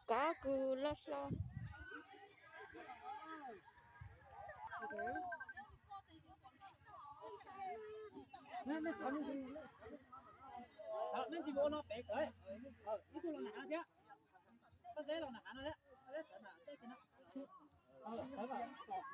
Kab kws loj hlob. Neb tsis mus ua no pem tawm, ib tug los nram hav thiab, koj txawb los nram hav no thiab.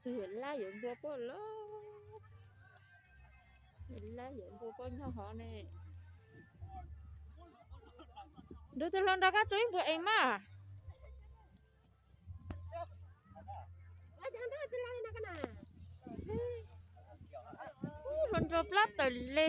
Txug yawm lab yawm npua poj lawm, yawm lab yawm npua poj nyob hov ne. Nrug tus hluas nraug koj tso ib npua ev mas. Hluas nraug plab tawm le.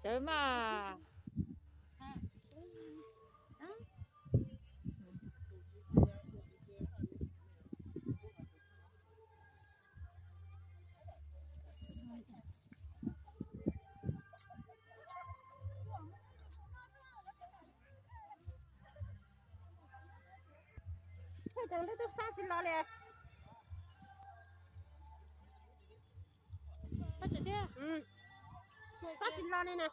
Sawv mas. Fab tsis los li. Fab tsis los li na.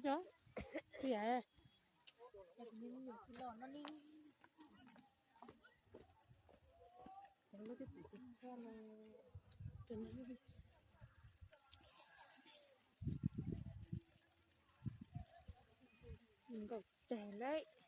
Tso, tias nkaum teg lawm.